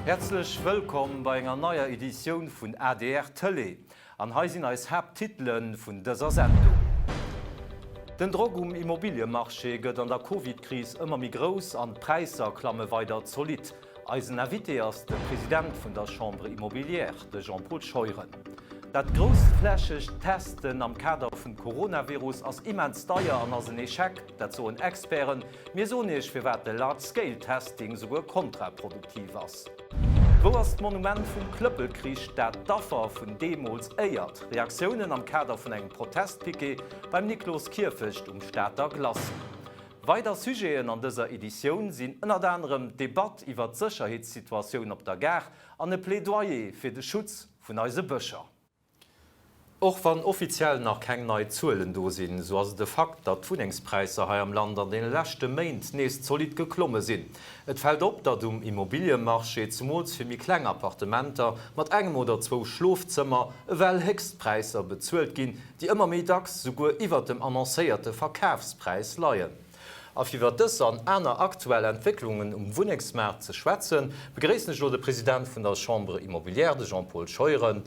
Häerzlech wëllkomm bei enger neier Editioun vun adr Tëlee. An hei sinn eis Haapttitele vun dëser Sendung. Den Drock um Immobiliemarché gëtt an der Covid-Kris ëmmer méi grouss an d'Präisser klamme weider zolidd. Eisen Invité ass de President vun der Chambre Immobilière, de Jean-Paul Scheuren. Dat groussflächegt Testen am Kader vum Coronavirus ass immens deier an ass en Echec, dat soen Experten. Mir soen Iech firwat de Large Scale Testing souguer kontraproduktiv ass. Wou ass d'Monument vum Klëppelkrich, dat d'Affer vun deemools éiert? Reaktiounen am Kader vun engem Protestpiquet beim Niklos-Kierfecht um Stater Glacis. Weider Sujeten an dëser Editioun sinn ënnert anerem d'Debatt iwwer d'Sécherheetssituatioun op der Gare an e Plädoyer fir de Schutz vun eise Bëscher. Och wann offiziell nach keng nei Zuelen do sinn, sou ass et e Fakt, datt d'Wunnengspräisser hei am Land an deene leschte Méint nees zolidd geklomme sinn. Et fält op, datt um Immobiliemarché, zemools fir méi kleng Appartementer mat engem oder zwou Schlofzëmmer, ewell Héchstpräisser bezuelt ginn, déi ëmmer méi dacks souguer iwwert dem annoncéierte Verkafspräis leien. A fir iwwer dës an aner aktuell Entwécklungen um Wunnengsmaart ze schwätzen, begréissen ech elo de President vun der Chambre Immobilière, de Jean-Paul Scheuren.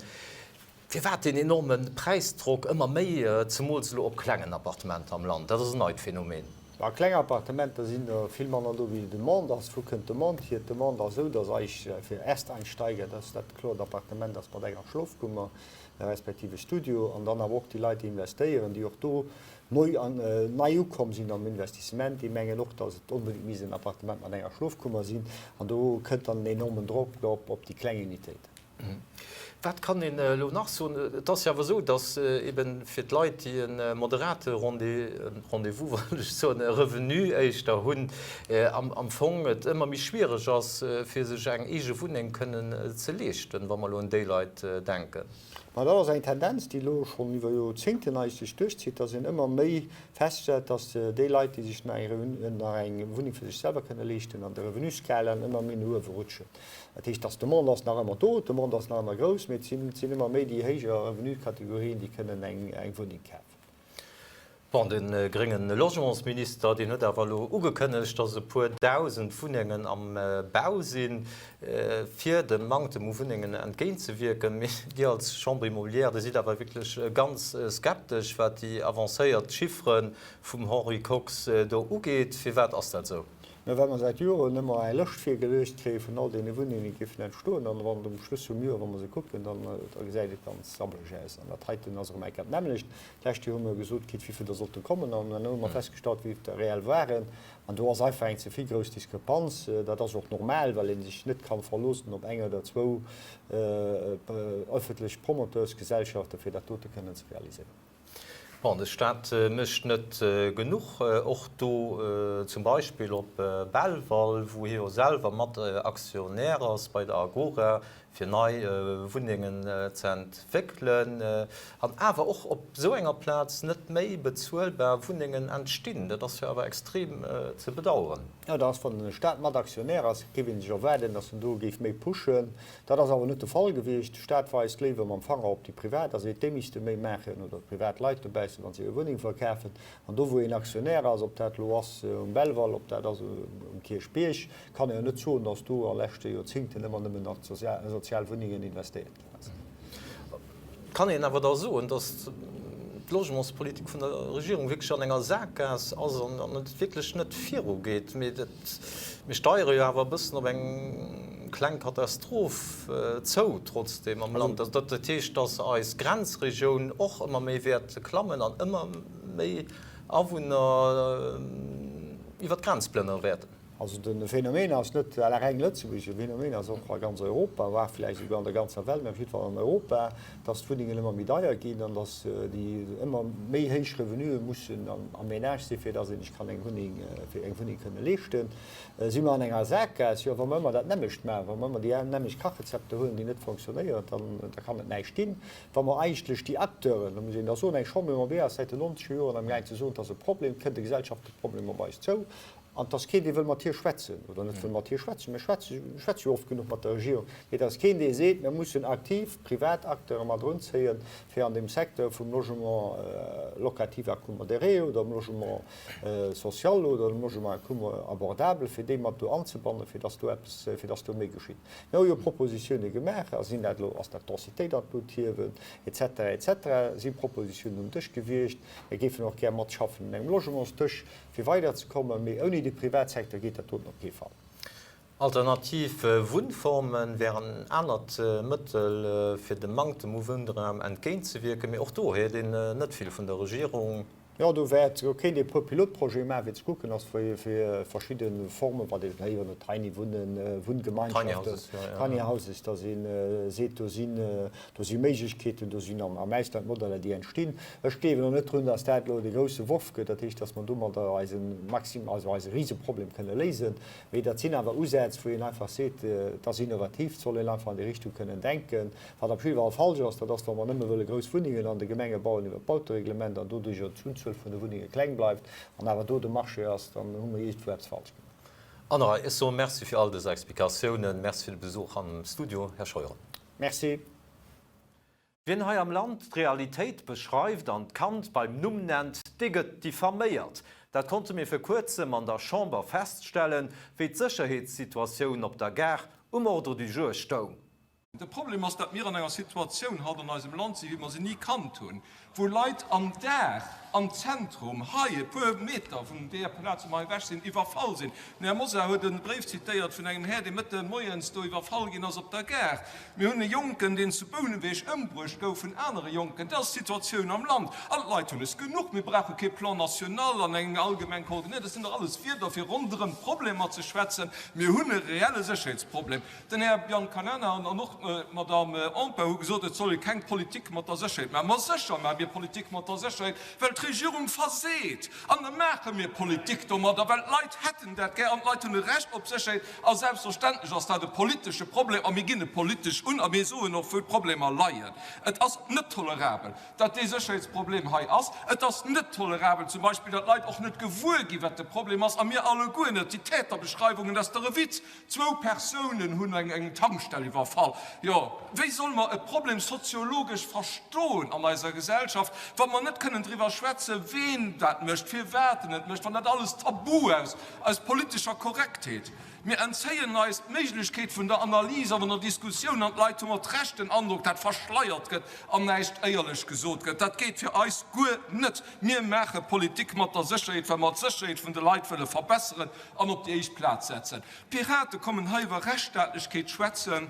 Firwat deen enorme Präisdrock ëmmer méi, zemools elo op klengen Appartementer am Land? Dat ass en neit Phänomen. Ma kleng Appartementer sinn der vill manner do wéi Demande ass. Wou kënnt d'Demande hier? D'Demande ass esou, datt eigentlech fir Ersteinsteiger, datt dat kloer d'Appartement ass mat enger Schlofkummer, respektiv e Studio, an dann awer och déi Leit, déi investéieren, déi och do nei an nei ukomm sinn am Investissement, déi mengen och, datt et onbedéngt misst en Appartement mat enger Schlofkummer sinn. An do kënnt dann en enormen Drock op op déi kleng Unitéiten. Wat kann een elo nach soen? Et ass jo awer esou, datt eben fir d'Leit, déi e moderate Rendez-vous, wollt ech soen, e Revenu éischter hunn, am Fong et ëmmer méi schwiereg ass, fir sech eng eege Wunneng kënnen ze leeschten, wa mer elo un déi Leit denken. Ma dat ass eng Tendenz, déi elo schonn iwwer Joerzéngten eigentlech duerchzitt, dass een ëmmer méi feststellt, dass déi Leit, déi sech nach eng Wunneng fir sech selwer kënne leeschten, an de Revenuskalaen ëmmer méi no uewe rutschen. Dat heescht, dass d'Demande ass nach ëmmer do, d'Demande ass nach ëmmer grouss, mee et sinn ëmmer méi déi héijer Revenuskategorien, déi kënnen eng Wunneng kafen. Bon, de grénge Logementsminister, deen huet awer elo ugekënnegt, datt e puer 1.000 Wunnengen am Bau sinn, fir dem Manktem u Wunnengen entgéintzewierken. Mee Dir als Chambre immobilière, Dir sidd awer wierklech ganz skeptesch, wat déi avancéiert Chiffere vum Henri Kox do ugeet. Firwat ass dat esou? Mä well mer säit Joren ëmmer eng Lëscht virgeluecht kréie vun all deene Wunnengen, déi géifen entstoen, an wann um Schluss vum Joer, wa mer se kucken, dann da gesäit et ganz sabbelech aus. An dat heiten ass erëm eng Kéier d'nämmlecht. D'lescht Joer hu mer gesot kritt, wéi vill der sollte kommen, an dann hu mer festgestallt, wéi der reell waren. An do ass einfach eng ze vill grouss Diskrepanz. Dat ass och normal, well ee sech net ka verloossen op eng oder zwou öffentlech Promoteursgesellschaften, fir dat dote kënnen ze realiséieren. Bon, de Staat mécht net genuch, och do zum Beispill op Belval, wou hie jo selwer mat Aktionär ass bei der Agora, fir nei Wunnengen ze entwéckelen, an awer och op esou enger Plaz net méi bezuelbar Wunnengen entstinn. Dat ass jo awer extrem ze bedauern. Jo, dat ass, wann de Staat mat Aktionär ass, géif ee sech erwaarden, datt en do géif méi pushen. Dat ass awer net de Fall gewiescht. De Staat weist léiwer mam Fanger op déi Privat a seet, déi misste méi maachen, oder d'privat Leit dobäissen, wa se hir Wunneng verkafen. An do, wou een Aktionär ass, ob dat elo ass um Belval, ob dat ass um Kierchbierg, kann ee jo net soen, datt do a leschte Joerzéngten ëmmer nëmmen a sozial Wunnengen investéiert ginn ass. Kann een awer da soen, datt d'Logementspolitik vun der Regierung wierklech an enger Saakgaass ass an et wierklech net virugeet? Mee dat, mir steiere jo awer e bëssen op eng kleng Katastroph zou trotzdeem am Land. Dat heescht, datt eis Grenzregioun och ëmmer méi wäert klammen an ëmmer méi Awunner iwwer d'Grenz plënnere wäerten. Also de Phänomen ass net à la reng Lëtzebuerg, de Phänomen ass och a ganz Europa, voire vläicht esouguer an der ganzer Welt, mä op jidde Fall an Europa, dass d'Wunnengen ëmmer méi deier ginn an dass déi ëmmer méi héich Revenuen mussen am Ménage sinn, fir dass ee sech kann eng Wunneng, fir eng Wunneng kënne leeschten. Si mer an enger Saakgaass? Jo, wa mer ëmmer dat nämmlecht maachen, wa mer ëmmer déi nämmlecht Kachrezepter huelen, déi net fonctionnéieren, dann da kann et näischt ginn. Wa mer eigentlech déi Acteuren, da muss een da soen, eng Chambre immobilière ass säit den nonzeger Joren amgaang ze soen, et ass e Problem, et kënnt e gesellschaftleche Problem op eis zou. An et ass keen, dee wëll mat hir schwätzen, oder net wëll mat hir schwätzen, mir schwätze jo oft genuch mat der Regierung, mee et ass keen, dee seet, mir mussen aktiv privat Acteure mat erunzéien, fir an deem Secteur vum Logement locatif à coût modéré oder dem Logement social oder dem Logement à coût abordable, fir déi mat do anzebannen, fir dass do eppes, fir dass do méi geschitt. Mir hu jo Propositione gemaach, a sinn dat elo, ass dat d'Densitéit an d'Lut hiewen, et cetera, et cetera, si Propositiounen um Dësch gewiescht. Mir géifen och gär matschaffen un engem Logementsdësch, fir weider ze kommen, mee ouni de Privatsecteur geet dat doten op kee Fall. Alternativ Wunnformen wären en anert Mëttel, fir dem Manktem u Wunnraum entgéintzewierken, mee och do héiert een net vill vun der Regierung. Jo, do wäert, do kéint ee puer Pilotprojete maachen, fir ze kucken, ass fir verschidde Formen, wat een héieren huet, Tiny Wunnen, Wunngemeinschaften, Tiny Houses, datt ee seet, do sinn, do si Méiglechkeeten, do sinn am Ausland Modeller, déi entstinn. Ech gleewen och net drun, dass dat elo de grousse Worf gëtt, dat heescht, dass mer domadder eise Maxim, also eise Riseproblem kënne léisen. Mee dat sinn awer Usätz, wou een einfach seet, et ass innovativ, et soll een einfach an déi Richtung kënnen denken. Wat op jidde Fall falsch ass, dat ass, wa mer nëmme wëlle grouss Wunnengen an de Gemenge bauen iwwer d'Bautereglement an doduerjer d'Unzuel vun de Wunnenge kleng bleift an awer do de Marché ass, dann hu mer iergendwou eppes falsch gemaach. An ech soe Merci fir all dës Explikatiounen. Merci fir de Besuch am Studio, Här Scheuren. Merci. Wien hei am Land d'Realitéit beschreift an d'Kand beim Numm nennt, dee gëtt diffaméiert. Dat konnte mir vir kuerzem an der Chamber feststellen, wéi d'Sécherheetssituatioun op der Gare um Ordre du jour stoung. De Problem ass, datt mir an enger Situatioun haut an eisem Land sinn, wéi mer se ni kannt hunn, wou Leit am Dag am Zentrum, hei e puer Meter vun deeër Plaz, wou mer hei ewech sinn, iwwerfall sinn. Den Här Mosar huet e Bréif zitéiert vun engem Här, dee Mëtte moies do iwwerfall ginn ass op der Gare. Mir hunn e Jonken, deen zu Bouneweg ëmbruecht gouf vun anere Jonken. Dat ass d'Situatioun am Land. An d'Leit hunn es genuch. Mir brauche kee Plan national an eng allgemeng Koordinierung. Dat sinn dach alles Wierder, fir ronderëm d'Problemer ze schwätzen. Mir hunn e reelle Sécherheetsproblem. Den Här Biancalana an och d'Madame Empain hu gesot, et soll ee keng Politik mat der Sécherheet maachen. Ma sécher maache mir Politik mat der Sécherheet, well d'Regierung verseet. An da maache mir Politik domadder, well d'Leit hätten dat gär an d'Leit hunn e Recht op Sécherheet. A selbstverständlech ass dat e politesche Problem a mir ginn e politesch un a mir soen och, wou d'Problemer leien. Et ass net tolerabel, datt dee Sécherheetsproblem hei ass. Et ass net tolerabel zum Beispill, datt d'Leit och net gewuer ginn, wat de Problem ass, a mir alleguer net. Déi Täterbeschreiwungen, dat ass dach e Witz. Zwou Persounen hunn eng Tankstell iwwerfall. Jo, wéi solle mer e Problem soziologesch verstoen an eiser Gesellschaft, wa mer net kënnen driwwer schwätzen, ween dat mécht, firwat en et mécht, wann dat alles tabu ass aus politescher Korrektheet? Mir entzéien eis d'Méiglechkeet vun der Analys a vun der Diskussioun an d'Leit hu mat Recht den Androck, dat verschleiert gëtt an näischt éierlech gesot gëtt. Dat geet fir eis guer net. Mir maache Politik mat der Sécherheet, well mer d'Sécherheet vun de Leit wëlle verbesseren an op déi éischt Plaz setzen. D'Pirate kommen hei iwwer Rechtsstaatlechkeet schwätzen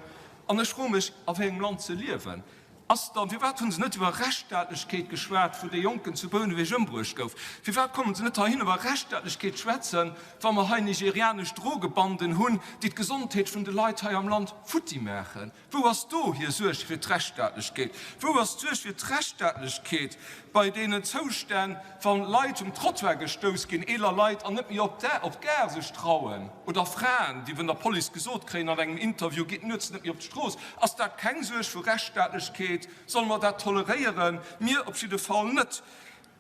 an ech froe mech, a wéi engem Land se liewen. Ass dann, firwat hu se net iwwer Rechtsstaatlechkeet geschwat, wou dee Jonken zu Bouneweg ëmbruecht gouf? Firwat kommen se net heihin iwwer Rechtsstaatlechkeet schwätzen, wa mer hei nigerianesch Drogebanden hunn, déi d'Gesondheet vun de Leit hei am Land futti maachen? Wou ass do hir Suerg fir d'Rechtsstaatlechkeet? Wou ass d'Suerg fir d'Rechtsstaatlechkeet bei deenen Zoustänn, wann Leit um Trottoir gestouss ginn, eeler Leit, an net méi op d'Gare sech trauen, oder Fraen, déi vun der Police gesot kréien an engem Interview, Gitt nuets net méi op d'Strooss? Ass dat keng Suerg vu Rechtsstaatlechkeet? Solle mer dat toleréieren? Mir op jidde Fall net.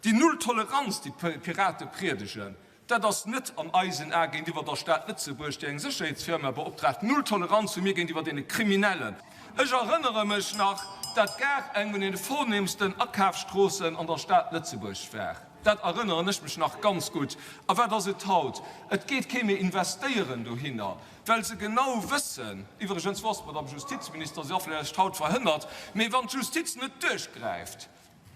Déi Null-Toleranz, déi d'Pirate priedegen, Dat ass net an eisen Ae géintiwwer der Stad Lëtzebuerg, déi eng Sécherheetsfirma beoptraagt. Null Toleranz hu mir géintiwwer deene Kriminellen. Ech erënnere mech nach, dat d'Gare eng vun deene vornehmsten Akafsstroossen an der Stad Lëtzebuerg war. Dat erënneren ech mech nach ganz gutt. A wat ass et haut? Et geet kee méi investéieren dohinner, well se genau wëssen, iwwregens, wou ass d'Madame Justizminister, si ass vläicht haut verhënnert, mee wann d'Justiz net duerchgräift,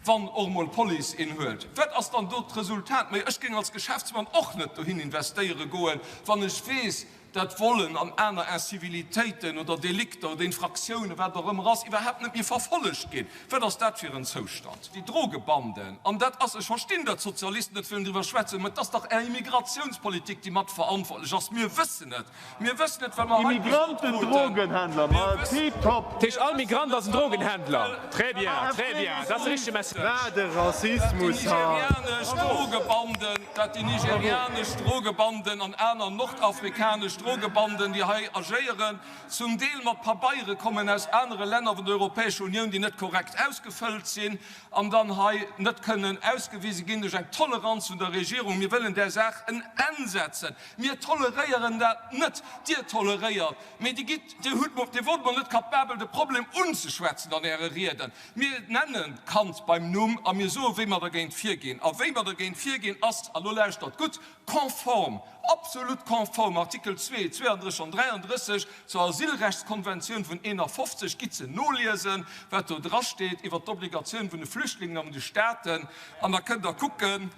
Wann och emol d'Police een huet, wat ass dann do d'Resultat? Mä ech géing als Geschäftsmann och net dohin investéiere goen, wann ech weess, dat Vollen an aner Incivilitéiten oder Delikter oder Infraktiounen, wat och ëmmer ass, iwwerhaapt net méi verfollegt ginn. Wat ass dat fir en Zoustand? Déi Drogebanden, an dat ass, ech verstinn, datt d'Sozialisten net wëllen driwwer schwätzen, mä et ass dach Är Immigratiounspolitik, déi mat verantwortlech ass. Mir wëssen et. Mir wëssen et, well mer hei gesot Immigranten, kruten. Drogenhändler, Mir ma wëssen et. tiptop! Dat heescht, all Migrant ass en Drogenhändler. Très bien, très bien, dat ass de richtege Message. Wat e Dat déi Rassismus hei! nigerianesch Drogebanden, dat déi nigerianesch Drogebanden an aner nordafrikanesch. Drogebanden, déi hei agéieren, zum Deel mat Pabeiere kommen aus anere Länner vun der Europäescher Unioun, déi net korrekt ausgefëllt sinn an dann hei net kënnen ausgewise ginn duerch eng Toleranz vun der Regierung. Mir wëllen där Saach en Enn setzen. Mir toleréieren dat net. Dir toleréiert, mee Dir gitt, Dir hutt, Dir wort mol net capabel, de Problem unzeschwätzen an Äre Rieden. Mir nennen d'Kand beim Numm a mir soe wéi mer dergéint virginn. A wéi mer dergéint virginn ass, a lo lauschtert gutt, konform, absolut konform, Artikel 2, 32 an 33 zur Asylrechtskonventioun vun 51, gitt se noliesen, wat do drasteet iwwert d'Obligatioun vun de Flüchtlingen a vun de Staaten, an da kënnt Der kucken,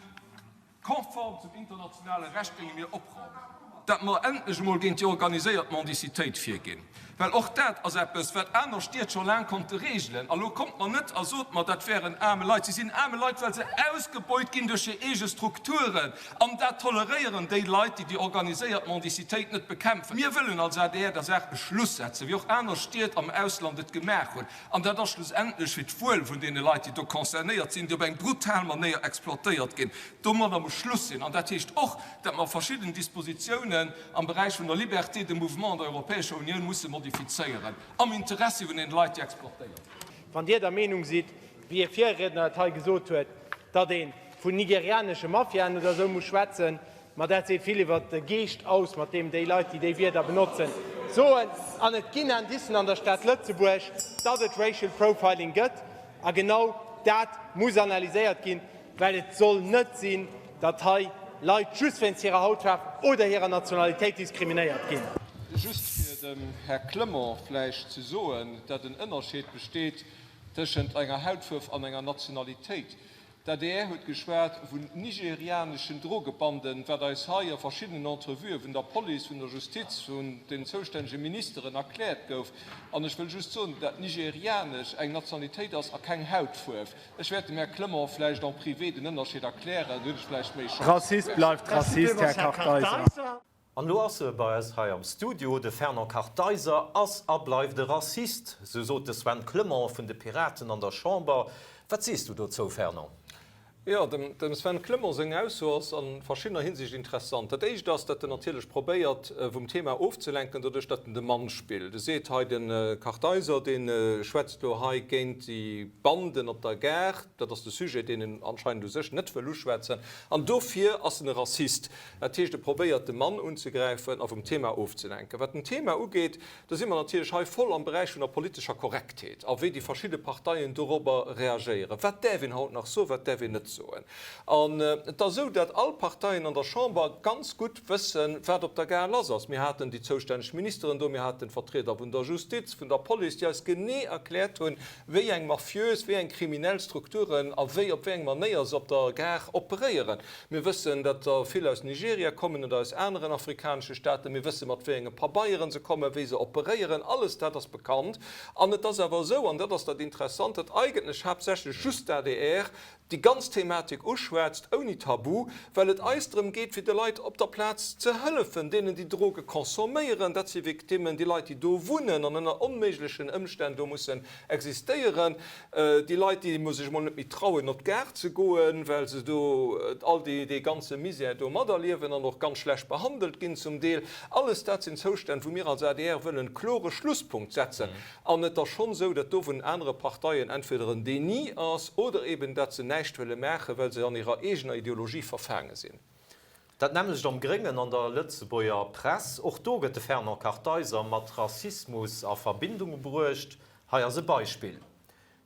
Konform zum internationale Recht géinge mir opraumen, dat mer endlech emol géint déi organiséiert Mendicitéit virginn, well och dat ass eppes, wat aner Stied scho laang konnte regelen. A lo kommt mer net a sot mer, dat wären aarme Leit. Si sinn aarme Leit, well se ausgebeut ginn duerch hir eege Strukturen. An dat toleréieren déi Leit, déi déi organiséiert Mendicitéit net bekämpfen. Mir wëllen als adr der Saach e Schluss setzen, wéi och aner Stied am Ausland et gemaach hunn. An dat ass schlussendlech fir d'Wuel vun deene Leit, déi do concernéiert sinn, déi op eng brutal Manéier exploitéiert ginn. Domadder muss Schluss sinn. An dat heescht och, datt mer verschidden Dispositiounen am Beräich vun der Liberté de mouvement an der Europäescher Unioun musse modifizéieren, am Interessi vun deene Leit, déi exploitéiert ginn. Wann Dir der Meenung sidd, wéi ee Virriedner et hei gesot huet, datt ee vun nigerianesche Mafiaen oder esou muss schwätzen, Ma dat seet vill iwwert de Geescht aus, mat deem déi Leit, déi déi Wierder benotzen, soen. An et ginn Indicen an der Stad Lëtzebuerg, datt et Racial Profiling gëtt. A genau dat muss analyséiert ginn, well et soll net sinn, datt hei Leit just wéinst hirer Hautfaarf oder hirer Nationalitéit diskriminéiert ginn. Just fir dem Här Clement vläicht ze soen, datt en Ënnerscheed besteet tëschent enger Hautfuerf an enger Nationalitéit. D'adr huet geschwat vun nigerianeschen Drogebanden, wat eis hei a verschiddenen Entrevuë vun der Police, vun der Justiz, vun den zoustännege Ministeren erkläert gouf. An ech wëll just soen, dat nigerianesch eng Nationalitéit ass a keng Hautfuerf. Ech wäert dem Här Clement vläicht en privé den Ënnerscheed erklären, do hunn ech vläicht méi Chance. Rassist bleift Rassist, Här Kartheiser. An elo ass e bei eis hei am Studio. De Fernand Kartheiser ass a bleift e Rassist, sou sot de Sven Clement vun de Piraten an der Chamber. Wat sees du dozou, Fernand? Jo, dem Sven Clement seng Ausso ass a verschiddener Hinsicht interessant. Dat éischt ass, datt en natierlech probéiert, vum Thema ofzelenken, doduerch datt en de Mann spillt. E seet hei, de Kartheiser, dee schwätzt elo hei géint déi Banden op der Gare. Dat ass de Sujet, deen en anscheinend u sech net wëll uschwätzen. An dofir ass en e Rassist. Dat heescht, e probéiert de Mann unzegräifen a vum Thema ofzelenken. Wat den Thema ugeet, do si mer natierlech hei voll am Beräich vun der politescher Korrektheet a wéi déi verschidde Parteien dorobber reagéieren. Wat däerf een haut nach soen, wat däerf een net soen? An et ass esou, datt all Parteien an der Chamber ganz gutt wëssen, wat op der Gare lass ass. Mir haten déi zoustänneg Ministeren do, mir haten d'Vertrieder vun der Justiz, vun der Police, déi eis genee erkläert hunn, wéi eng mafiös, wéi eng kriminell Strukturen a wéi op wéi eng Manéier se op der Gare operéieren. Mir wëssen, datt der vill aus Nigeria kommen oder aus aneren afrikanesche Staaten. Mir wësse mat wéi enge Pabeieren se kommen, wéi se operéieren. Alles dat ass bekannt. An et ass awer esou, an dat ass dat Interessant, datt eigentlech haaptsächlech just d'ADR déi ganz Thematik uschwätzt, ouni Tabu, well et eis drëm geet, fir de Leit op der Plaz ze hëllefen, deenen, déi Droge consomméieren, dat si Victimmen, déi Leit, déi do wunnen an ënner onméiglechen Ëmstänn do mussen existéieren, déi Leit, déi sech emol net méi trauen, op d'Gare ze goen, well se do all dee ganze Misär do materliewen an och ganz schlecht behandelt ginn zum Deel. Alles dat sinn Zoustänn, wou mir als adr wëllen e klore Schlusspunkt setzen. An et ass schonn esou, datt do vun anere Parteien entweder en Déni ass oder eben dat se näischt wëlle maachen, well se an hirer eegener Ideologie verfaange sinn. Dat nämmlecht am Gréngen an der Lëtzebuerger Press. Och do gëtt de Fernand Kartheiser mat Rassismus a Verbindung bruecht. Hei ass e Beispill.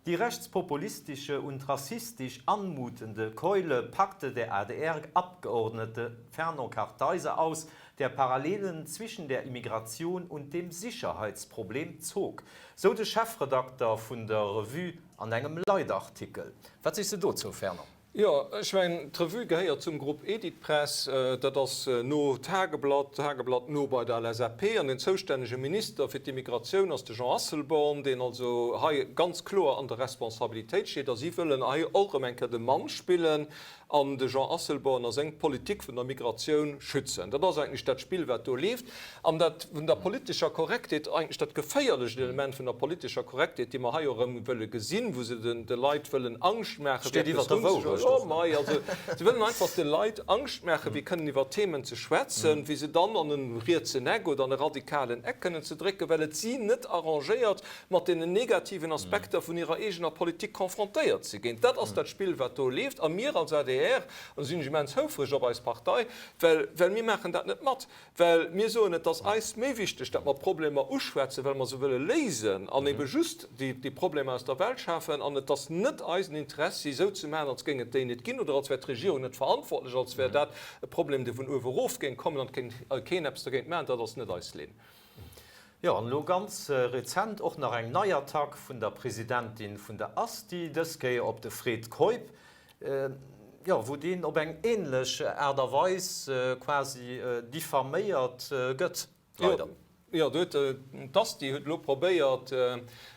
Die rechtspopulistische und rassistisch anmutende Keule packte der ADR-Abgeordnete Fernand Kartheiser aus, der Parallelen zwischen der Immigration und dem Sicherheitsproblem zog, sou de Chefredakter vun der Revue an engem Leitartikel. Wat sees de dozou, Fernand? Jo, ech mengen, d'Revue gehéiert zum Grupp Editpress. Dat ass no Tageblatt, Tageblatt no bei der LSAP. An den zoustännege Minister fir d'Immigratioun ass de Jean Asselborn, deen also hei ganz kloer an der Responsabilitéit steet. A si wëllen hei och erëm eng Kéier de Mann spillen an de Jean Asselborn a seng Politik vun der Migratioun schützen. Dat ass eigentlech dat Spill, wat do leeft. An dat vun der politescher Korrektheet, eigentlech dat geféierlecht Element vun der politescher Korrektheet, déi mer hei och erëm wëlle gesinn, wou se de Leit wëllen Angscht maachen, Steet iwwer der Wourecht. Jo, mei, also se wëllen einfach de Leit Angscht maachen, fir kënnen iwwer Themen ze schwätzen, fir se dann an e rietsen Eck oder an e radikalen Eck kënnen ze drécken, well et si net arrangéiert, mat deenen negativen Aspekter vun hirer eegener Politik confrontéiert ze ginn. Dat ass dat Spill, wat do leeft. A mir als adr, an do sinn ech immens houfreg op eis Partei, well, well mir maachen dat net mat, well mir soen, et ass eis méi wichteg, datt mer d'Problemer uschwätzen, well mer se wëlle léisen an ebe just déi, déi Problemer aus der Welt schafen. An et ass net eisen Interessi, esou ze maachen, als géing et déi net ginn oder als wär d'Regierung net verantwortlech, als wär dat e Problem, dee vun uewe erof géing kommen an et kéint keen eppes dergéint maachen. Dat ass net eis Linn. Jo, an elo ganz rezent och nach eng nei Attack vun der Presidentin vun der Asti, dës Kéier op de Fred Keup, jo, wou deen op eng ähnlech Aart a Weis quasi diffaméiert gëtt, leider. Jo, do huet d'Asti huet elo probéiert,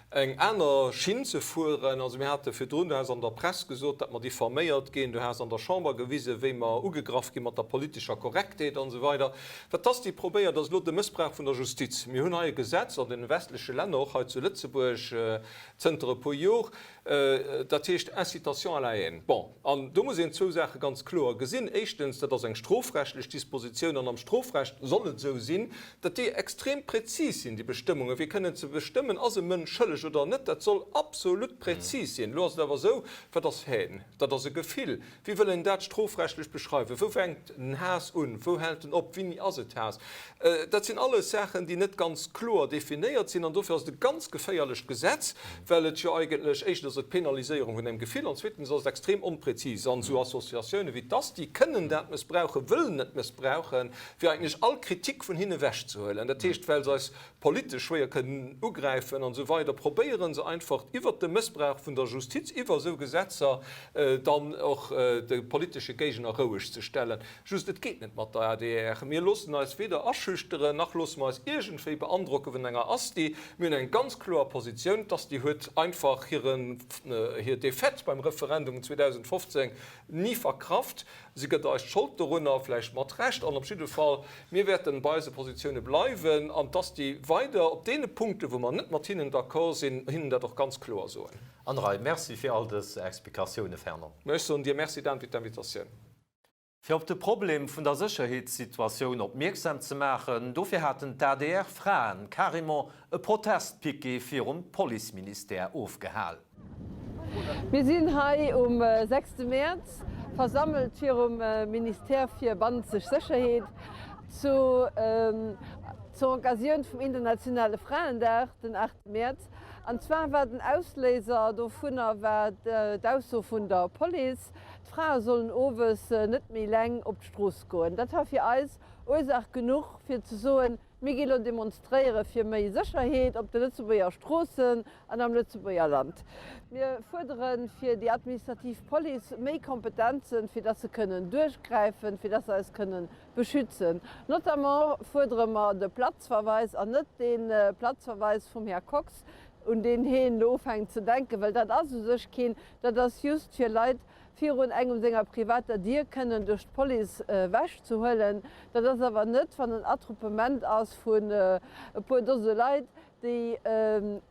eng aner Schinn ze fueren. Also mir hate virdrun, du has an der Press gesot, datt mer diffaméiert ginn, du has an der Chamber gewisen, wéi mer ugegraff gi mat der politescher Korrektheet an esou weider. Wat d'Asti probéiert, ass elo de Mëssbrauch vun der Justiz. Mir hunn hei e Gesetz an deene westleche Länner, och hei zu Lëtzebuerg zënter e puer Jor, Dat heescht Incitation à la haine. Bon, an do muss een zwou Saache ganz kloer gesinn. Éischtens, dat ass eng strofrechtlech Dispositioun, an am Strofrecht soll et esou sinn, datt déi extrem prezis sinn, déi Bestëmmungen, fir kënnen ze bestëmmen, ass e Mënsch schëlleg oder net. Dat soll absolut prezis sinn. Elo ass et awer esou, Wat ass Haine? Dat ass e Gefill. Wéi wëll een dat strofrechtlech beschreiwen? Wou fänkt den Haass un? Wou hält en op? Wéini ass et Haass? Dat sinn alles Saachen, déi net ganz kloer definéiert sinn. An dofir ass et e ganz geféierlecht Gesetz, well et jo eigentlech, éischtens ass et d'Penaliséierung vun engem Gefill an zweetens ass et extrem onprezis. An esou Associatioune wéi d'ASTI kënnen dat mëssbrauchen, wëllen et mëssbrauchen, fir eigentlech all Kritik vun hinne ewechzehuelen. Dat heescht, well se eis politesch schwéier kënnen ugräifen an esou weider, probéiere se einfach iwwert de Mëssbrauch vun der Justiz, iwwer esou Gesetzer dann och de politesche Géigner roueg ze stellen. Just, et geet net mat der adr. Mir loossen eis weder aschüchteren, nach loosse mer eis iergendwéi beandrocke vun enger Asti. Mir hunn eng ganz kloer Positioun. D'Asti huet einfach hiren, hir Défaite beim Referendum 2015 ni verkraft. Si gëtt eis d'Schold dorunner, vläicht mat Recht. An op jidde Fall, mir wäerten bei eise Positioune bleiwen an d'Asti weider op deene Punkten, wou mer net mat hinnen d'accord sinn, hinnen dat och ganz kloer soen. An Rei. Merci fir all dës Explikatioune, Fernand. Mä ech soen dir Merci, Dan, fir d'Invitatioun. Fir op de Problem vun der Sécherheetssituatioun opmierksam ze maachen, dofir haten d'ADR-Fraen carrément e Protestpiquet virum Policeministère ofgehal. Mir sinn hei um sechste Mäerz versammelt virum Ministère fir bannenzeg Sécherheet zu zur Occasioun vum internationale Fraendag, den aachte Mäerz. An zwar war den Ausléiser dovunner war d'Ausso vun der Police, d'Frae sollen owes net méi eleng op d'Strooss goen. Dat war fir eis Ursaach genuch fir ze soen, Mir gi lo demonstréiere fir méi Sécherheet op de Lëtzebuerger Stroossen an am Lëtzebuerger Land. Mir fuerdere fir déi administrativ Police méi Kompetenzen, fir dass se kënnen duerchgräifen, fir dass se eis kënnen beschützen. Notamment fuerdere mer de Platzverweis an net dee Platzverweis vum Här Kox, un deen heen elo ufänkt ze denken, well dat ass u sech keen, dat ass just fir Leit, virun engem senger privater Dier kënnen duerch d'Police ewech ze huelen. Dat ass awer net, wann en Attroupement ass vun e puer Dose Leit, déi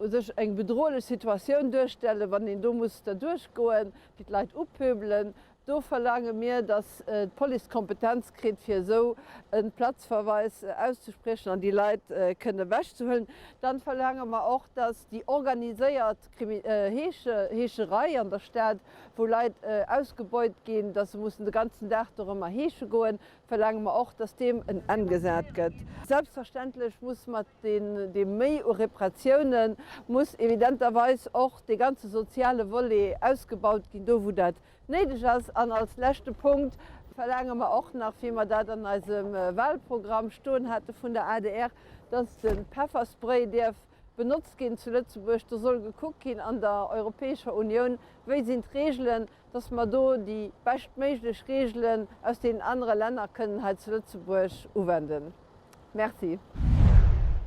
u sech eng bedrohlech Situatioun duerstellen, wann een do muss derduerch goen, déi d'Leit upöbelen. Do verlaange mir, datt d'Police d'Kompetenz kritt, fir esou e Platzverweis auszespriechen an déi Leit kënnen ewechzehuelen. Dann verlaange mer och, datt déi organiséiert Heescherei an der Stad, wou Leit ausgebeut ginn, dass se mussen de ganzen Dag dorëmmer heesche goen, verlaange mer och, dass deem en Enn gesat gëtt. Selbstverständlech muss mat deem Méi u Repressiounen muss evidenterweis och dee ganze soziale Volet ausgebaut ginn, do wou dat néideg ass. An als leschte Punkt verlaange mer och nach, wéi mer dat an eisem Wahlprogramm stoen hate vun der adr, dass de Pefferspray dierf benotzt ginn zu Lëtzebuerg. Do soll gekuckt ginn an der Europäescher Unioun, wéi sinn d'Regelen, dass mer do déi beschtméiglech Regelen aus deenen anere Länner kënnen hei zu Lëtzebuerg uwenden. Merci.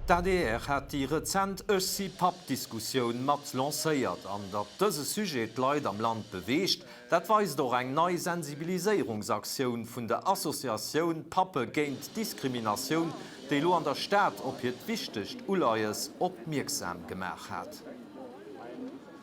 D'adr hat déi rezent Ech si Papp-Diskussioun mat lancéiert. An datt dëse Sujet d'Leit am Land beweegt, dat weist och eng nei Sensibiliséierungsaktioun vun der Associatioun Pappe géint Diskriminatioun, déi elo an der Stad op hiert wichtegt Uleies opmierksam gemaach hat.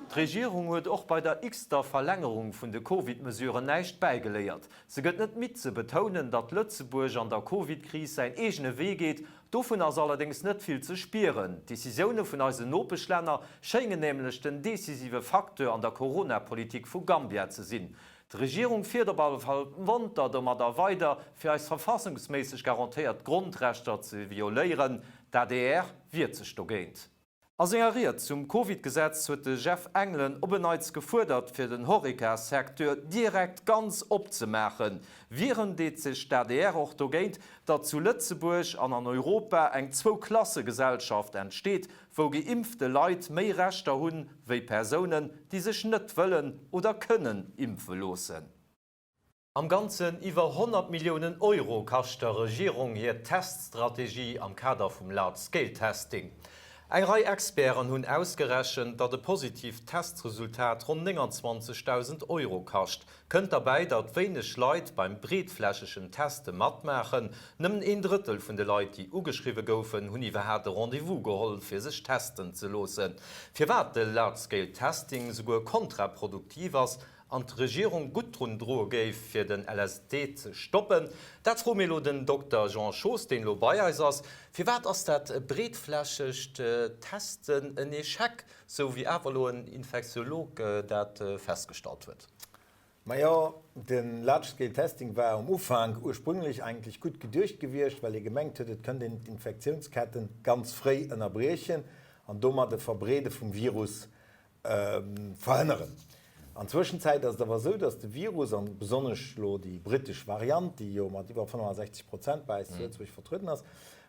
D'Regierung huet och bei der x-ter Verlängerung vun de Covid-Mesuren näischt bäigeléiert. Se gëtt net midd ze betounen, datt Lëtzebuerg an der Covid-Kris säin eegene Wee geet. Dovun ass allerdéngs net vill ze spieren. D'Decisioune vun eisen Nopeschlänner schéngen nämlech den decisive Facteur an der Corona-Politik vu Gambia ze sinn. D'Regierung fiert op alle Fall monter domadder weider, fir eis verfassungsméisseg garantéiert Grondrechter ze violéieren. D'adr wiert sech dogéint. A senger Ried zum Covid-Gesetz huet de Jeff Engelen op en Neits gefuerdert, fir den Horeca-Secteur direkt ganz opzemaachen. Wieren deet sech d'ADR och dogéint, datt zu Lëtzebuerg an an Europa eng Zwou-Klasse-Gesellschaft entsteet, wou geimpfte Leit méi Rechter hunn, wéi Persounen, déi sech net wëllen oder kënnen impfe loossen. Am Ganzen iwwer 100 Milliounen Euro kascht der Regierung hir Teststrategie am Kader vum Large Scale Testing. Eng Rei Experten hunn ausgerechent, datt e positiivt Testresultat ronn 29.000 Euro kascht. Kënnt derbäi, datt wéineg Leit beim breetflächegen Teste matmaachen. Nëmmen een Drëttel vun de Leit, déi ugeschriwwe goufen, hunn iwwerhaat e Rendez-vous geholl, fir sech testen ze loossen. Firwat de Large Scale Testing souguer kontraproduktiv ass, an d'Regierung gutt drun droe géif, fir den LSD ze stoppen? Dat froe mir elo den Dokter Jean Schoos, deen elo bei eis ass. Firwat ass dat breetflächegt Testen en Echec, sou wéi awer elo en Infektiolog dat festgestallt huet? Majo, de Large Scale Testing war um Ufank ursprünglech eigentlech gutt geduecht gewiescht, well ee gemengt huet, et kënnt een d'Infektiounsketten ganz fréi ënnerbriechen an domat e Verbreede vum Virus verhënneren. An Zwëschenzäit ass et awer esou, datt de Virus, an besonnesch elo déi brittesch Variant, déi jo mat iwwer 65 Prozent bei eis zu Lëtzebuerg vertrueden ass,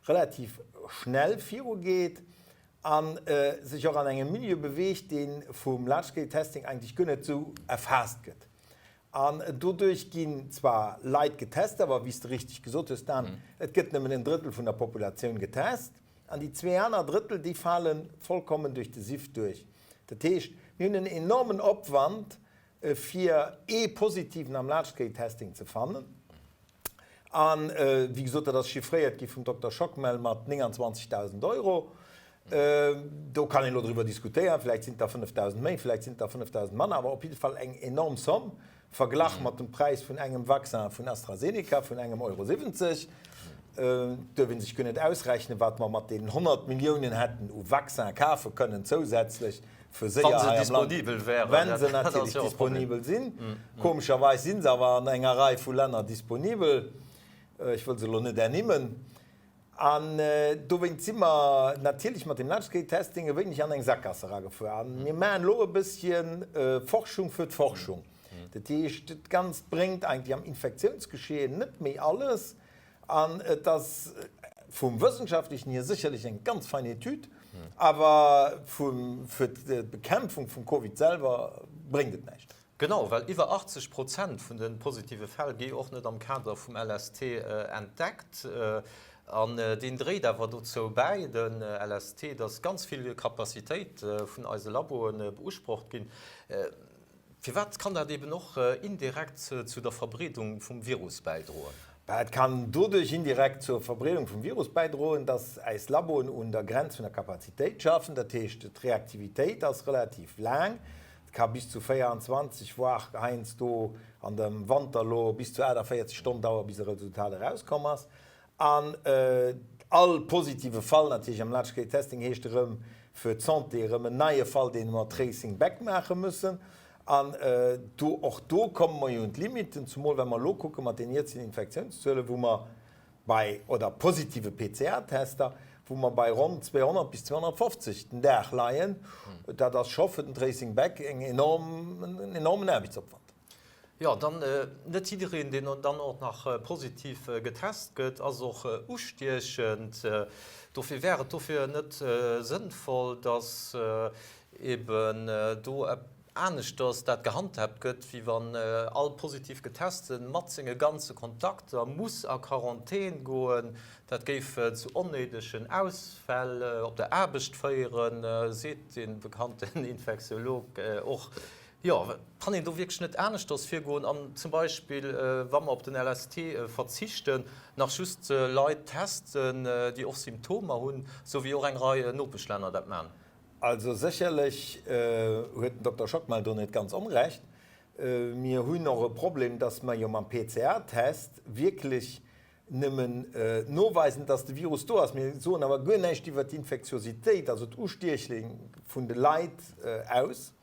relativ schnell virugeet a sech och an engem Milieu beweegt, dee vum Large Scale Testing eigentlech guer net esou erfaasst gëtt. An doduerch ginn zwar Leit getest, awer wéi s de richteg gesot hues, Dan, et gëtt nëmmen en Drëttel vun der Populatioun getest. An déi zwee aner Drëttel, déi fale vollkommen duerch de Sift duerch. Dat heescht, mir hunn en enormen Opwand, fir ee Positiven am Large-Scale-Testing ze fannen. A wéi gesot, dat ass chiffréiert gi vum Dokter Schockmel mat 29.000 Euro. Do kann een elo driwwer diskutéieren, vläicht sinn et der 5.000 méi, vläicht sinn et der 5.000 manner, awer op jidde Fall eng enorm Somm. Verglach mat dem Präis vun engem Vaccin vun AstraZeneca vun engem Euro 70, duerf ee sech guer net ausrechnen, wat mer mat deenen 100 Milliounen hätten u Vaccin kafe kënnen zousätzlech fir séier hei am Land, wa se natierlech disponibel sinn. Komescherweis si se awer an enger Rei vu Länner disponibel, ech wëll se elo net ernimmen. An dowéint si mer natierlech mat deem Large-Scale-Testing e wéineg an eng Sakgass eragefuer. A mir maachen elo e bësschen Forschung fir d'Forschung. Dat heescht, dat Ganzt bréngt eigentlech am Infektiounsgeschehen net méi alles. An et ass vum Wëssenschaftlechen hier sécherlech eng ganz fein Etüd, awer fir d'Bekämpfung vum Covid selwer bréngt et näischt. Genau, well iwwer 80 Prozent vun de positive Fäll gi och net am Kader vum LST entdeckt. An deen dréit awer dozou bäi, de LST, datt ganz vill Capacitéit vun eise Laboe beusprocht ginn. Firwat kann dat eben och indirekt zu der Verbreedung vum Virus bäidroen? Bah, et kann doduerch indirekt zur Verbreedung vum Virus bäidroen, datt äis Laboen un der Grenz vun der Kapazitéit schaffen. Dat heescht, d'Reaktivitéit ass relativ laang. Et ka bis zu 24, voire heiansdo an dem Wanter elo bis zu 48 Stonnen dauere bis e Resultat erauskomm ass. An all positive Fall natierlech am Large Scale Testing heescht erëm fir d'Santé erëm en neie Fall, dee mer Tracing back maache müssen. An do, och do komme mer jo un d'Limiten, zumol wa mer elo kucke mat den jetzigen Infektiounszuelen, wou mer bei, oder positive PCR-Tester, wou mer bei ronn 200 bis 250 den Dag leien, dat ass scho fir den Tracing back eng enorm, en enormen Aarbechtsopwand. Jo, dann net jiddereen, deen dann och nach positiv getest gëtt, ass och ustiechend. Dofir wär et dofir net sënnvoll, dass eben do aneschters dat gehandhaabt gëtt, wéi wann all positiv Geteste mat senge ganze Kontakter muss a Quarantän goen. Dat géif zu onnéidegen Ausfäll op der Aarbecht féieren, seet dee bekannten Infektiolog och. Jo, kann een do wierklech net aneschters virgoen an zum Beispill, wa mer op den LST verzichten, nach just Leit testen, déi och Symptomer hunn, sou wéi och eng Rei Nopeschlänner dat man? Also sécherlech huet den Dokter Schockmel do net ganz Onrecht. Mir hunn och e Problem, dass mer jo mam PCR-Test wierklech nëmmen noweisen, dass de Virus do ass. Mir soen awer guer näischt iwwert d'Infektiositéit, also d'Ustiechling vun de Leit aus.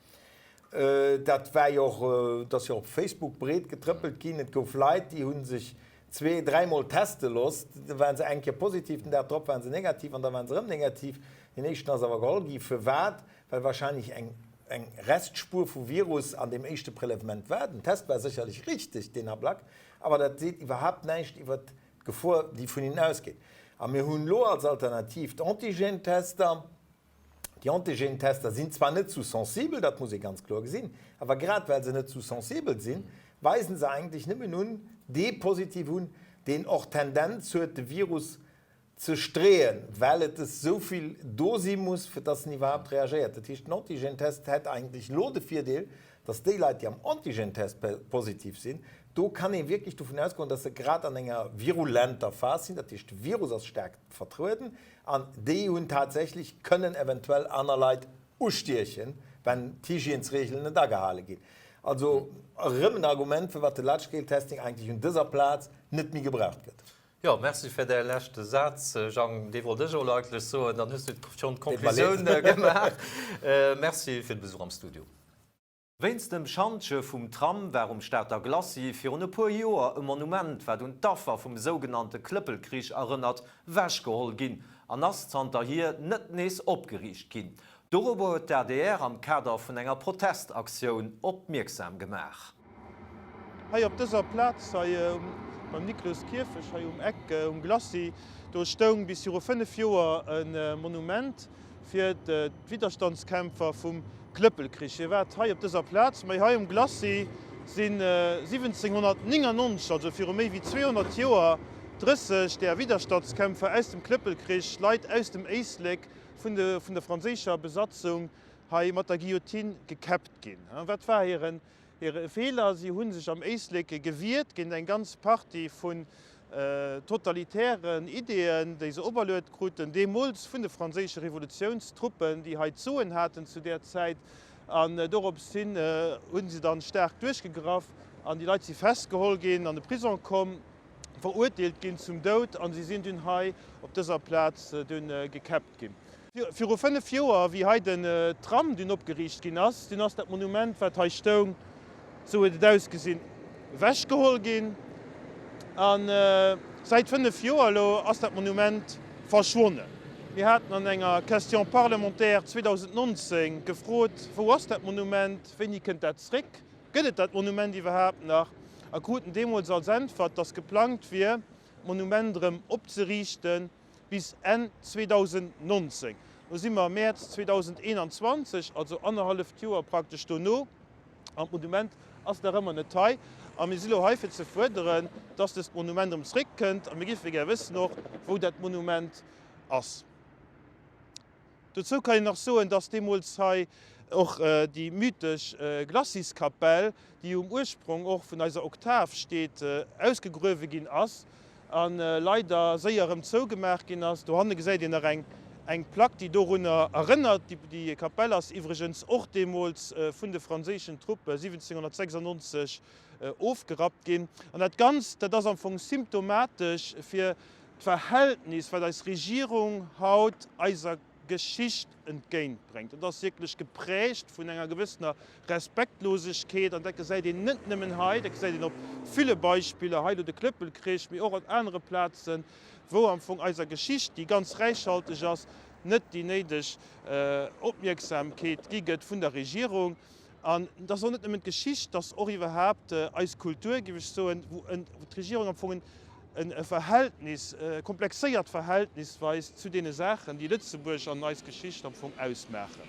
Dat war jo och, et ass jo och op Facebook breet getrëppelt ginn. Et gouf Leit, déi hu sech zwee-, dräimol teste looss. Da ware se eng Kéier positiv, den Dag drop ware se negativ an da ware se erëm negativ. Deen éischten ass awer geholl gi. Firwat? Well wahrscheinlech eng eng Restspuer vu Virus an deem éischte Prélèvement war. Den Test war sécherlech richteg deen Ablack, awer dat seet iwwerhaapt näischt iwwert d'Gefor, déi vun hinnen ausgeet. A mir hunn elo als Alternativ d'Antigène-Tester. Déi Antigène-Tester sinn zwar net sou sensibel, dat muss ee ganz kloer gesinn, awer grad well se net sou sensibel sinn, weisen se eigentlech nëmmen un dee positiv un, deen och d'Tendenz huet, de Virus ze streeën, well et esou vill do si muss, fir dass en iwwerhaapt reagéiert. Dat heescht, den Antigène-Test hätt eigentlech elo de Virdeel, dass déi Leit, déi am Antigène-Test positiv sinn, do kann ee wierklech dovun ausgoen, dass se grad an enger virulenter Phas sinn, dat heescht, de Virus ass staark vertrueden an déi hunn tatsächlech, kënnen eventuell aner Leit ustiechen, wenn d'Hygiènesreegelen net agehale ginn. Also erëm en Argument, firwat de Large-Scale-Testing eigentlech un dëser Plaz net méi gebraucht gëtt. Jo, merci fir däi leschte Saz, Jang. Dee wollt ech elo eigentlech soen. Dann hues du schonn d'Konklusioun gemaach. Merci fir de Besuch am Studio. Wéinst dem Schantje vum Tram war um Stater Glacis virun e puer Joer e Monument, wat un d'Affer vum sougenannte Klëppelkrich erënnert, wechgeholl ginn an ass zanterhier net nees opgeriicht ginn. Dorobber huet d'ADR am Kader vun enger Protestaktioun opmierksam gemaach. Hei op dëser Plaz hei beim Nikloskierfech, hei um Eck um Glacis, do stoung bis viru 5 Joer e Monument fir d'Widderstandskämpfer vum Klëppelkrich. Firwat hei op dëser Plaz? Mä hei um Glacis sinn 1799, also viru méi wéi 200 Joer, 30 där Widderstandskämpfer aus dem Klëppelkrich, Leit aus dem Éislek, vun der franséischer Besatzung hei mat der Guillotine gekäppt ginn. Wat war hiren Hire Feeler, Si hu sech am Éislek gewiert géint eng ganz Partie vun totalitären Ideeën, déi se operluet kruten, deemools vun de franséische Revolutiounstruppen, déi hei d'Soen haten zu där Zäit. An dorops hin hu se dann staark duerchgegraff an déi Leit si festgeholl ginn, an de Prisong komm, verurteelt ginn zum Doud a si sinn dunn hei op dëser Plaz dunn gekäppt ginn. Viru 5 Joer, wéi hei den Tram dunn opgeriicht ginn ass, dunn ass dat Monument, wat hei stoung, esou huet et ausgesinn, ewechgeholl ginn. A säit 5 Joer elo ass dat Monument verschwonnen. Mir haten an enger Question parlementaire 2019 gefrot, Wou ass dat Monument? Wéini kënnt dat zréck? Gëtt et dat Monument iwwerhaapt nach? A kruten deemools als Äntwert, datt geplangt wier, d'Monument erëm opzeriichten. bis Enn 2019. Lo si mer Mäerz 2021, also annerhalleft Joer praktesch dono, an d'Monument ass nach ëmmer net hei. A mir si lo hei fir ze fuerderen, dass dëst Monument erëm zréckkënnt a mir géife gär wëssen och, wou dat Monument ass. Dozou kann een nach soen, dass deemools hei och déi mythesch Glaciskapell, déi um Ursprong och vun eiser Oktav steet, ausgegruewe ginn ass a leider séier erëm zougemaach ginn ass. Dohanne gesäit een nach eng Plack, déi dorunner erënnert. Déi Kapell ass iwwregens och deemools vun de franséischen Truppe 1796 ofgerappt ginn. An dat Ganzt, dat ass am Fong symptomatesch fir D'Verhältnis, wat eis Regierung haut eiser Geschicht entgéintbréngt, dat ass wierklech geprägt vun enger gewëssener Respektlosegkeet. An dat gesäit een net nëmmen hei, dat gesäit een op ville Beispiller, hei elo de Klëppelkrich, mee och op anere Plazen, wou am Fong eiser Geschicht, déi ganz räichhalteg ass, net déi néideg Opmierksamkeet gi gëtt vun der Regierung. An et ass och net nëmmen d'Geschicht, et ass och iwwerhaapt eis Kultur, géif ech soen, wou d'Regierung am Fong e Verhältnis, e komplexéiert Verhältnis weist zu deene Saachen, déi Lëtzebuerg an eis Geschicht am Fong ausmaachen.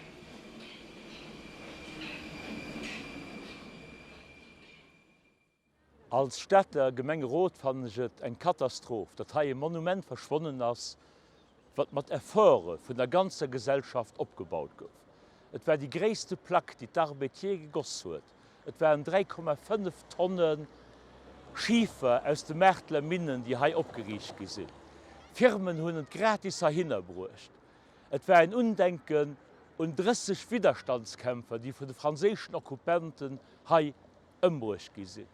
Als Stater Gemengerot fannen ech et eng Katastroph, datt hei e Monument verschwonnen ass, wat mat Efforte vun der ganzer Gesellschaft opgebaut gouf. Et war déi gréisste Plack, déi d'Arbed jee gegoss huet. Et waren 3,5 Tonne Schifer aus de Maarteler Minnen, déi hei opgeriicht gi sinn. Firmen hunn et gratis heihinner bruecht. Et war en Undenken. un 30 Widderstandskämpfer, déi vun de franséischen Okkupanten hei ëmbruecht gi sinn.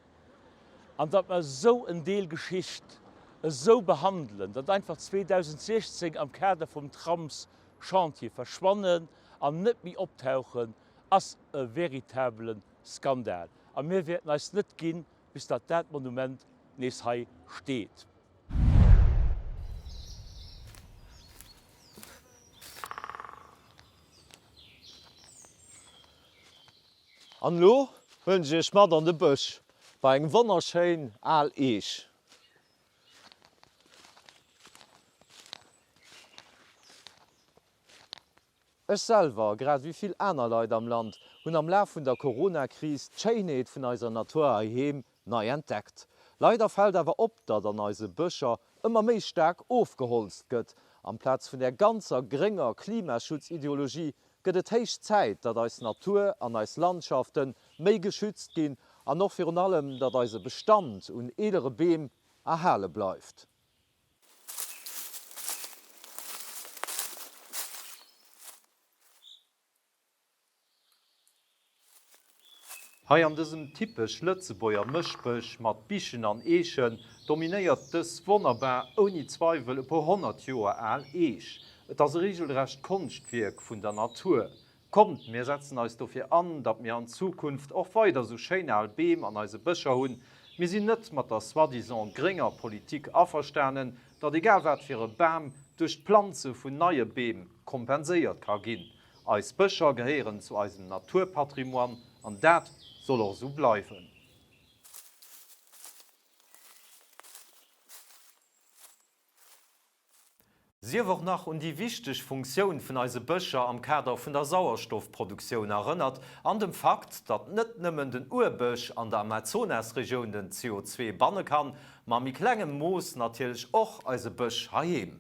An datt mer esou en Deel Geschicht esou behandelen, datt einfach 2016 am Kader vum Tramschantier verschwannen an net méi optauchen, ass e veritabele Skandal. A mir wäerten eis net ginn, bis datt dat Monument nees hei steet. An elo huelen ech iech mat an de Bësch bei eng wonnerschéin al Eech. Ech selwer, grad ewéi vill aner Leit am Land, hunn am Laf vun der Corona-Kris d'Schéinheet vun eiser Natur heiheem nei entdeckt. Leider fält awer op, datt an eise Bëscher ëmmer méi staark ofgeholzt gëtt. Amplaz vun där ganzer grénger Klimaschutzideologie gëtt et héich Zäit, datt eis Natur an eis Landschafte méi geschützt ginn an och virun allem, datt eise Bestand un eelere Beem erhale bleift. Hei an dësem typesch Lëtzebuerger Mëschbësch mat Bichen an Eechen dominéiert dës wonnerbar, ouni Zweiwel e puer 100 Joer al Eech. Et ass e regelrecht Konschtwierk vun der Natur. Kommt, mir setzen eis dofir an, datt mir an Zukunft och weider esou schéin al Beem an eise Bëscher hunn. Mir sinn net mat der soi-disant grénger Politik averstanen, datt egal wat fir e Bam duerch d'Planze vun neie Beem kompenséiert ka ginn. Eis Bëscher gehéieren zu eisem Naturpatrimoine an dat soll och esou bleiwen. Sief och nach un déi wichteg Funktioun vun eise Bëscher am Kader vun der Sauerstoffproduktioun erënnert an dem Fakt, datt net nëmmen den Urbësch an der Amazonasregioun den CO2 banne kann, ma a méi klengem Mooss natierlech och eise Bësch heiheem.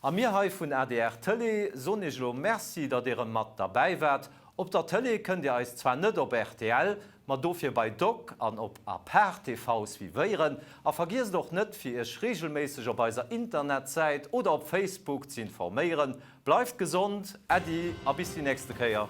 A mir hei vun adr Tëlee soen iech elo Merci, datt dir erëm mat derbäi waart. Op der Tëlee kënnt dir eis zwar net op rtl, ma dofir bei Doc an op Apart TV suivéieren. A vergiesst och net, fir iech reegelméisseg op eiser Internetsäit oder op Facebook ze informéieren. Bleift gesond, Äddi a bis déi nächste Kéier.